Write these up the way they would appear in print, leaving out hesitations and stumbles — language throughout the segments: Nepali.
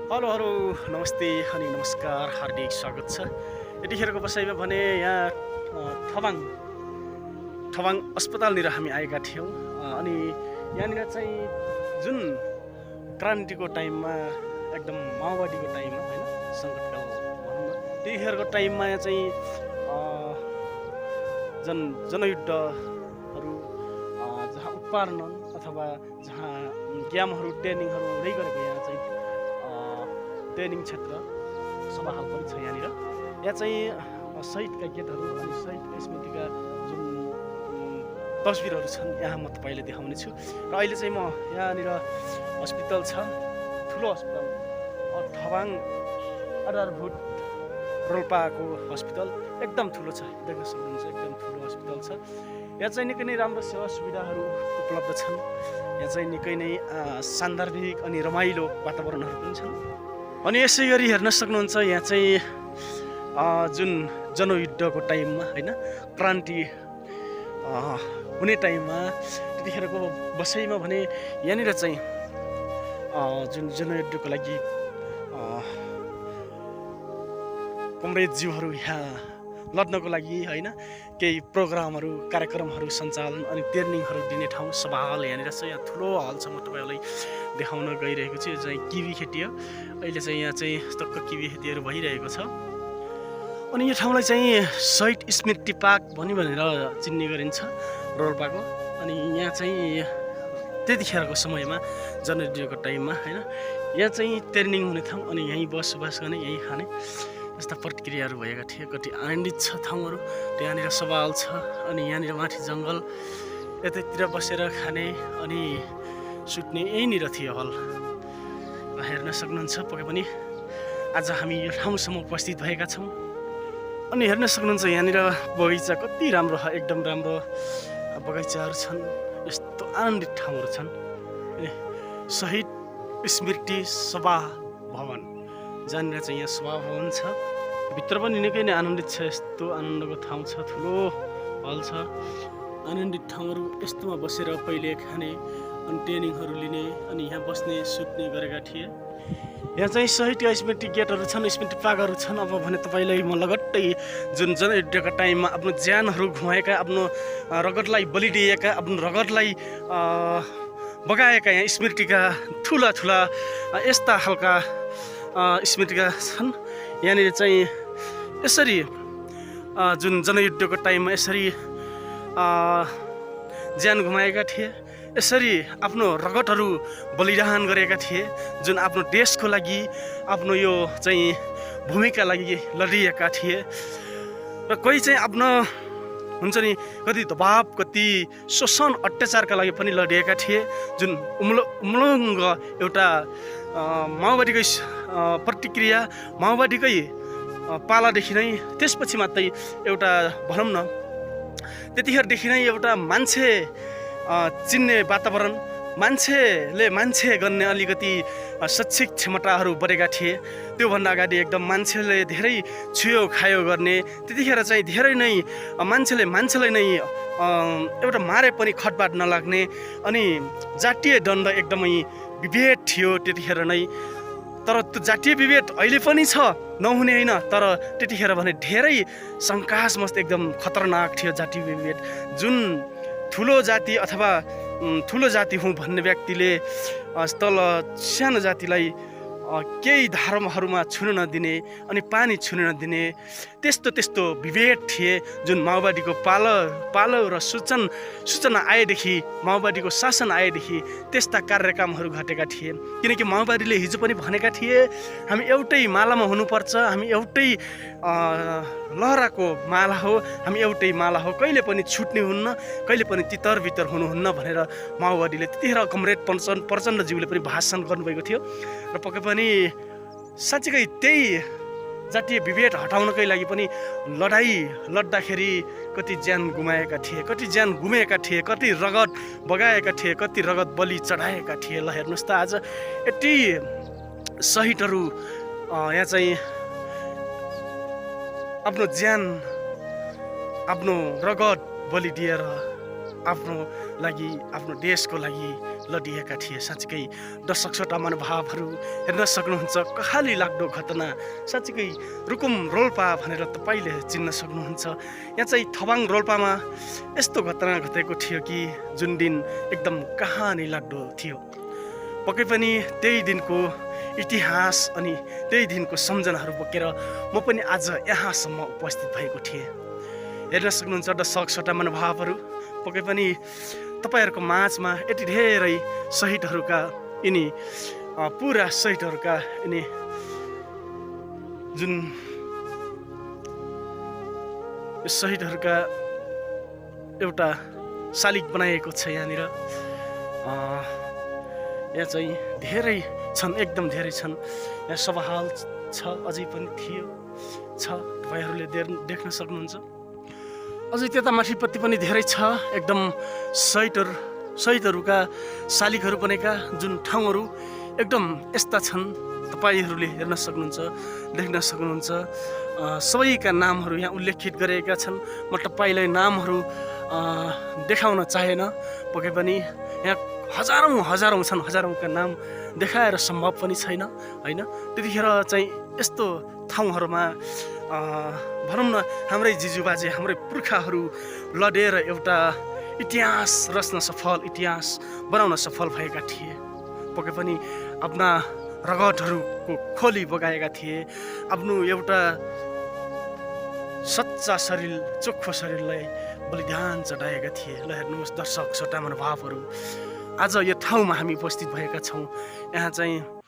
हेलो हेलो नमस्ते अनि नमस्कार हार्दिक स्वागत छ। यतिखेरको बसाइमा भने यहाँ थबाङ थबाङ अस्पतालनिर हामी आएका थियौँ। अनि यहाँनिर चाहिँ जुन क्रान्तिको टाइममा एकदम माओवादीको टाइममा होइन सङ्कटकाल भनौँ न त्यतिखेरको टाइममा यहाँ चाहिँ जनयुद्धहरू जहाँ उत्पादन अथवा जहाँ गेमहरू ट्रेनिङहरू हुँदै गरेको यहाँ चाहिँ ट्रेनिङ क्षेत्र सभाहाल पनि छ। यहाँनिर यहाँ चाहिँ शहीदका गेटहरू अनि शहीदका स्मृतिका जुन तस्बिरहरू छन् यहाँ म तपाईँलाई देखाउने छु। र अहिले चाहिँ म यहाँनिर हस्पिटल छ, ठुलो हस्पिटल थबाङ आधारभूत रोल्पाको हस्पिटल एकदम ठुलो छ, देख्न सक्नुहुन्छ एकदम ठुलो हस्पिटल छ। यहाँ चाहिँ निकै नै राम्रो सेवा सुविधाहरू उपलब्ध छन्। यहाँ चाहिँ निकै नै सान्दर्भिक अनि रमाइलो वातावरणहरू पनि छन्। अनि यसै गरी हेर्न सक्नुहुन्छ यहाँ चाहिँ जुन जनयुद्धको टाइममा होइन क्रान्ति हुने टाइममा त्यतिखेरको बसाइमा भने यहाँनिर चाहिँ जुन जनयुद्धको लागि कमरेडज्यूहरू यहाँ लड्नको लागि होइन केही प्रोग्रामहरू कार्यक्रमहरू सञ्चालन अनि ट्रेनिङहरू दिने ठाउँ सभा हल यहाँनिर छ। यहाँ ठुलो हल छ, म तपाईँहरूलाई देखाउन गइरहेको छु। यो चाहिँ किवी खेती हो। अहिले चाहिँ यहाँ चाहिँ टक्क किवी खेतीहरू भइरहेको छ। अनि यो ठाउँलाई चाहिँ शहीद स्मृति पार्क भनेर चिन्ने गरिन्छ रोल्पाको। अनि यहाँ चाहिँ त्यतिखेरको समयमा जनयुद्धको टाइममा होइन यहाँ चाहिँ ट्रेनिङ हुने ठाउँ अनि यहीँ बसोबास गर्ने यहीँ खाने यस्ता प्रक्रियाहरू भएका थिए। कति आनन्दित छ ठाउँहरू, त्यहाँनिर सवाल छ। अनि यहाँनिर माथि जङ्गल, यतैतिर बसेर खाने अनि सुत्ने यहीँनिर थियो हल। हेर्न सक्नुहुन्छ पक्कै पनि आज हामी यो ठाउँसम्म उपस्थित भएका छौँ। अनि हेर्न सक्नुहुन्छ यहाँनिर बगैँचा कति राम्रो, एकदम राम्रो बगैँचाहरू छन्। यस्तो आनन्दित ठाउँहरू छन्। शहीद स्मृति सभा भवन जहाँनिर चाहिँ यहाँ सभा भवन छ, भित्र पनि निकै नै आनन्दित छ। यस्तो आनन्दको ठाउँ छ, ठुलो हल छ, आनन्दित ठाउँहरू। यस्तोमा बसेर पहिले खाने अनि ट्रेनिङहरू लिने अनि यहाँ बस्ने सुत्ने गरेका थिए। यहाँ चाहिँ शहीदका स्मृति गेटहरू छन्, स्मृति पार्कहरू छन्। अब भने तपाईँलाई म लगट्टै जुन जनयुद्धका टाइममा आफ्नो ज्यानहरू घुमाएका, आफ्नो रगतलाई बलि दिएका, आफ्नो रगतलाई बगाएका यहाँ स्मृतिका ठुला ठुला यस्ता खालका स्मृतिका छन्। यहाँनिर चाहिँ यसरी जुन जनयुद्धको टाइममा यसरी ज्यान गुमाएका थिए, यसरी आफ्नो रगतहरू बलिदान गरेका थिए, जुन आफ्नो देशको लागि आफ्नो यो चाहिँ भूमिका लागि लडिएका थिए। र कोही चाहिँ आफ्नो हुन्छ नि कति दबाब, कति शोषण अत्याचारका लागि पनि लडिएका थिए। जुन उमलङ्ग एउटा माओवादीकै प्रतिक्रिया, माओवादीकै पालादेखि नै त्यसपछि मात्रै एउटा भनौँ न त्यतिखेरदेखि नै एउटा मान्छे चिन्ने वातावरण, मान्छेले मान्छे गर्ने अलिकति शैक्षिक क्षमताहरू बढेका थिए। त्योभन्दा अगाडि एकदम मान्छेले धेरै छुयो खायो गर्ने, त्यतिखेर चाहिँ धेरै नै मान्छेलाई नै एउटा मारे पनि खटबाट नलाग्ने अनि जातीय द्वन्द्व एकदमै विभेद थियो त्यतिखेर नै। तर त्यो जातीय विभेद अहिले पनि छ, नहुने होइन, तर त्यतिखेर भने धेरै शङ्कास्मस्त एकदम खतरनाक थियो जातीय विभेद। जुन ठुलो जाति अथवा ठुलो जाति हुँ भन्ने व्यक्तिले तल सानो जातिलाई केही धर्महरूमा छुन नदिने अनि पानी छुन नदिने त्यस्तो विभेद थिए। जुन माओवादीको पालो र सूचना आएदेखि, माओवादीको शासन आएदेखि त्यस्ता कार्यक्रमहरू घटेका थिए। किनकि माओवादीले हिजो पनि भनेका थिए हामी एउटै मालामा हुनुपर्छ, हामी एउटै लहराको माला हो, हामी एउटै माला हो, कहिले पनि छुट्ने हुन्न, कहिले पनि तितर बितर हुनुहुन्न भनेर माओवादीले त्यतिखेर कमरेड प्रचण्डज्यूले पनि भाषण गर्नुभएको थियो। र पक्कै पनि साँच्चीकै त्यही जातीय विभेद हटाउनकै लागि पनि लड्दाखेरि कति ज्यान गुमाएका थिए, कति ज्यान गुमेका थिए, कति रगत बगाएका थिए, कति रगत बलि चढाएका थिए। ल हेर्नुहोस् त आज यति शहीदहरू यहाँ चाहिँ आफ्नो ज्यान, आफ्नो रगत बलि दिएर आफ्नो लागि, आफ्नो देशको लागि लडिएका थिए। साँच्चीकै दर्शक श्रोता महानुभावहरू हेर्न सक्नुहुन्छ कहाली लाग्दो घटना। साँच्चीकै रुकुम रोल्पा भनेर तपाईँले चिन्न सक्नुहुन्छ। यहाँ चाहिँ थबाङ रोल्पामा यस्तो घटना घटेको थियो कि जुन दिन एकदम कहानी लाग्दो थियो। पक्कै पनि त्यही दिनको इतिहास अनि त्यही दिनको सम्झनाहरू बोकेर म पनि आज यहाँसम्म उपस्थित भएको थिएँ। हेर्न सक्नुहुन्छ दर्शक श्रोता महानुभावहरू, पक्कै पनि तपाईँहरूको माझमा यति धेरै शहीदहरूका यिनी पुरा शहीदहरूका यिनी जुन शहीदहरूका एउटा शालिग बनाएको छ यहाँनिर। यहाँ चाहिँ धेरै छन्, एकदम धेरै छन्। यहाँ सभाहाल छ, अझै पनि थियो छ, तपाईँहरूले देख्न सक्नुहुन्छ। अझै त्यता माथिपट्टि पनि धेरै छ, एकदम शहीदहरूका शालिगहरू बनेका जुन ठाउँहरू एकदम यस्ता छन्, तपाईँहरूले हेर्न सक्नुहुन्छ, देख्न सक्नुहुन्छ। सबैका नामहरू यहाँ उल्लेखित गरेका छन्। म तपाईँलाई नामहरू देखाउन चाहेन, पक्कै पनि यहाँ हजारौँ छन्। हजारौँका नाम देखाएर सम्भव पनि छैन होइन। त्यतिखेर चाहिँ यस्तो ठाउँहरूमा भनौँ न हाम्रै जिजुबाजे, हाम्रै पुर्खाहरू लडेर एउटा इतिहास रच्न सफल, इतिहास बनाउन सफल भएका थिए। पक्कै पनि आफ्ना रगतहरूको खोली बगाएका थिए। आफ्नो एउटा सच्चा शरीर, चोखो शरीरलाई बलिदान चढाएका थिए। ल हेर्नुहोस् दर्शक श्रोता महानुभावहरू, आज यो ठाउँमा हामी उपस्थित भएका छौँ। यहाँ चाहिँ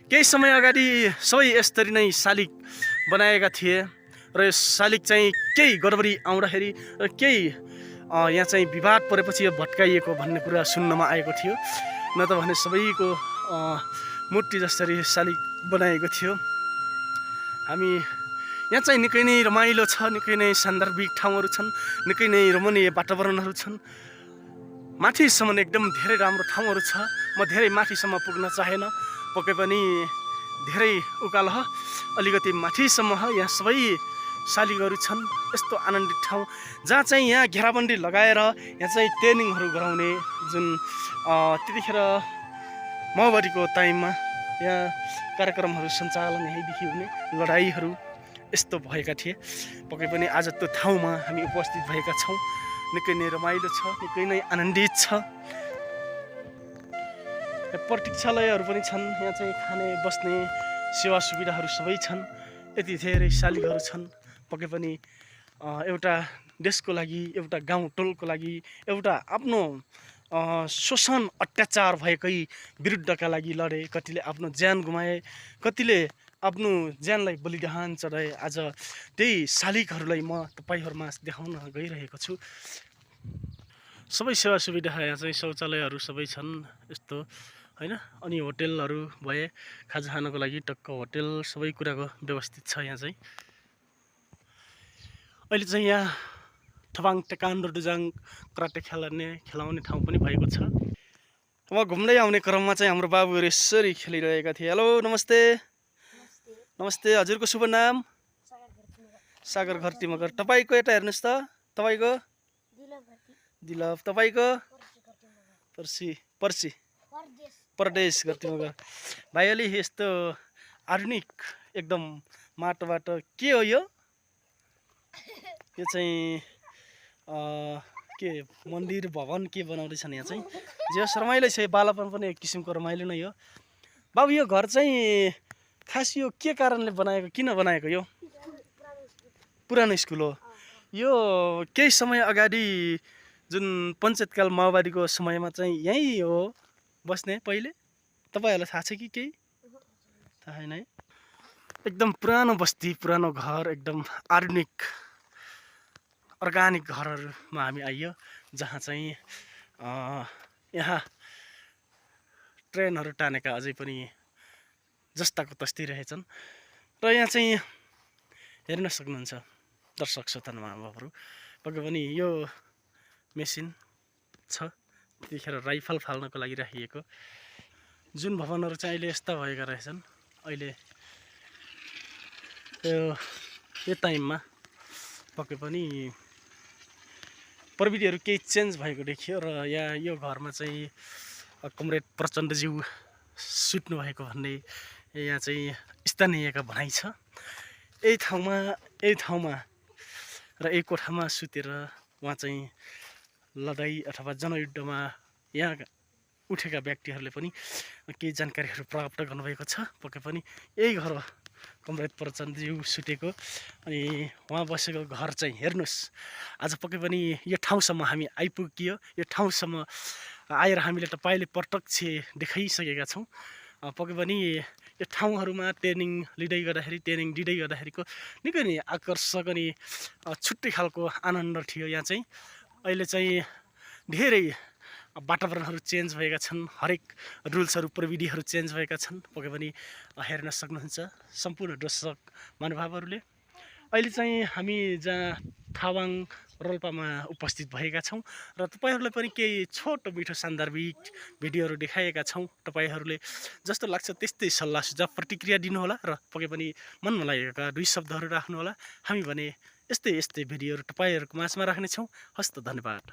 केही समय अगाडि सबै यसरी नै शालिग बनाएका थिए र यो शालिग चाहिँ केही गडबडी आउँदाखेरि र केही यहाँ चाहिँ विवाद परेपछि यो भत्काइएको भन्ने कुरा सुन्नमा आएको थियो। न त भने सबैको मूर्ति जसरी शालिग बनाएको थियो। हामी यहाँ चाहिँ निकै नै रमाइलो छ, निकै नै सान्दर्भिक ठाउँहरू छन्, निकै नै रमणीय वातावरणहरू छन्। माथिसम्म एकदम धेरै राम्रो ठाउँहरू छ। म धेरै माथिसम्म पुग्न चाहेन, पक्कै पनि धेरै उकालो अलिकति माथिसम्म यहाँ सबै शालिगहरू छन्। यस्तो आनन्दित ठाउँ जहाँ चाहिँ यहाँ घेराबन्दी लगाएर यहाँ चाहिँ ट्रेनिङहरू गराउने जुन त्यतिखेर माओवादीको टाइममा यहाँ कार्यक्रमहरू सञ्चालन यहीँदेखि हुने लडाइँहरू यस्तो भएका थिए। पक्कै पनि आज त्यो ठाउँमा हामी उपस्थित भएका छौँ। निकै नै रमाइलो छ, निकै नै आनन्दित छ। प्रतीक्षालयहरू पनि छन्, यहाँ चाहिँ खाने बस्ने सेवा सुविधाहरू सबै छन्। यति धेरै शालिगहरू छन्। पक्कै पनि एउटा देशको लागि, एउटा गाउँ टोलको लागि, एउटा आफ्नो शोषण अत्याचार भएकै विरुद्धका लागि लडे। कतिले आफ्नो ज्यान गुमाए, कतिले आफ्नो ज्यानलाई बलिदान चढाए। आज त्यही शालिगहरूलाई म तपाईँहरूमा देखाउन गइरहेको छु। सबै सेवा सुविधा यहाँ चाहिँ शौचालयहरू सबै छन् यस्तो होइन। अनि होटेलहरू भए, खाजा खानको लागि टक्क होटेल, सबै कुराको व्यवस्थित छ यहाँ चाहिँ। अहिले चाहिँ यहाँ थबाङ टेकान्डो डुजाङ कराटे खेलाउने ठाउँ पनि भएको छ। म घुम्दै आउने क्रममा चाहिँ हाम्रो बाबुहरू यसरी खेलिरहेका थिए। हेलो, नमस्ते। नमस्ते, हजुरको शुभ नाम? सागर घरती मगर। तपाईँको यता हेर्नुहोस् त, तपाईँको? दिलभ। तपाईँको? पर्सी परदेश घरती मगर। भाइ अलि यस्तो आधुनिक एकदम माटोबाट के हो यो? यो चाहिँ के मन्दिर भवन के बनाउँदैछन् यहाँ चाहिँ। जे होस् रमाइलो छ, बालापन पनि एक किसिमको रमाइलो नै हो। बाबु यो घर चाहिँ खास यो के कारणले बनाएको, किन बनाएको? यो पुरानो स्कुल हो। यो केही समय अगाडि जुन पञ्चायतकाल माओवादीको समयमा चाहिँ यहीँ हो बस्ने पहिले? तपाईँहरूलाई थाहा छ कि केही? थाहा छैन है। एकदम पुरानो बस्ती, पुरानो घर, एकदम आधुनिक अर्गानिक घरहरूमा हामी आइयो, जहाँ चाहिँ यहाँ ट्रेनहरू तानेका अझै पनि जस्ताको तस्तै रहेछन्। र यहाँ चाहिँ हेर्न सक्नुहुन्छ दर्शक श्रोता महानुभावहरू, पक्कै पनि यो मेसिन छ, त्यतिखेर राइफल फाल्नको लागि राखिएको। जुन भवनहरू चाहिँ अहिले यस्ता भएका रहेछन्, अहिले यो टाइममा पक्कै पनि प्रविधिहरू केही चेन्ज भएको देखियो। र यहाँ यो घरमा चाहिँ कमरेड प्रचण्डज्यू सुत्नु भएको भन्ने यहाँ चाहिँ स्थानीयका भनाइ छ। यही ठाउँमा र एक कोठामा सुतेर उहाँ चाहिँ लडाइँ अथवा जनयुद्धमा यहाँ उठेका व्यक्तिहरूले पनि केही जानकारीहरू प्राप्त गर्नुभएको छ। पक्कै पनि यही घर हो कमरेड प्रचण्डज्यू सुतेको। अनि उहाँ बसेको घर चाहिँ हेर्नुहोस्, आज पक्कै पनि यो ठाउँसम्म हामी आइपुगियो। यो ठाउँसम्म आएर हामीले तपाईँले प्रत्यक्ष देखाइसकेका छौँ। पक्कै पनि यो ठाउँहरूमा ट्रेनिङ दिँदै गर्दाखेरिको निकै नै आकर्षक अनि छुट्टै खालको आनन्द थियो। यहाँ चाहिँ अहिले चाहिँ धेरै वातावरणहरू चेन्ज भएका छन्, हरेक रुल्सहरू प्रविधिहरू चेन्ज भएका छन्। पक्कै पनि हेर्न सक्नुहुन्छ सम्पूर्ण दर्शक महानुभावहरूले। अहिले चाहिँ हामी जहाँ थावाङ रोल्पामा उपस्थित भएका छौँ र तपाईँहरूलाई पनि केही छोटो मिठो सान्दर्भिक भिडियोहरू देखाएका छौँ। तपाईँहरूले जस्तो लाग्छ त्यस्तै सल्लाह सुझाव प्रतिक्रिया दिनुहोला र पक्कै पनि मनमा लागेका 2 शब्दहरू राख्नुहोला। हामी भने यस्तै भिडियोहरू तपाईँहरूको माझमा राख्नेछौँ। हस्त, धन्यवाद।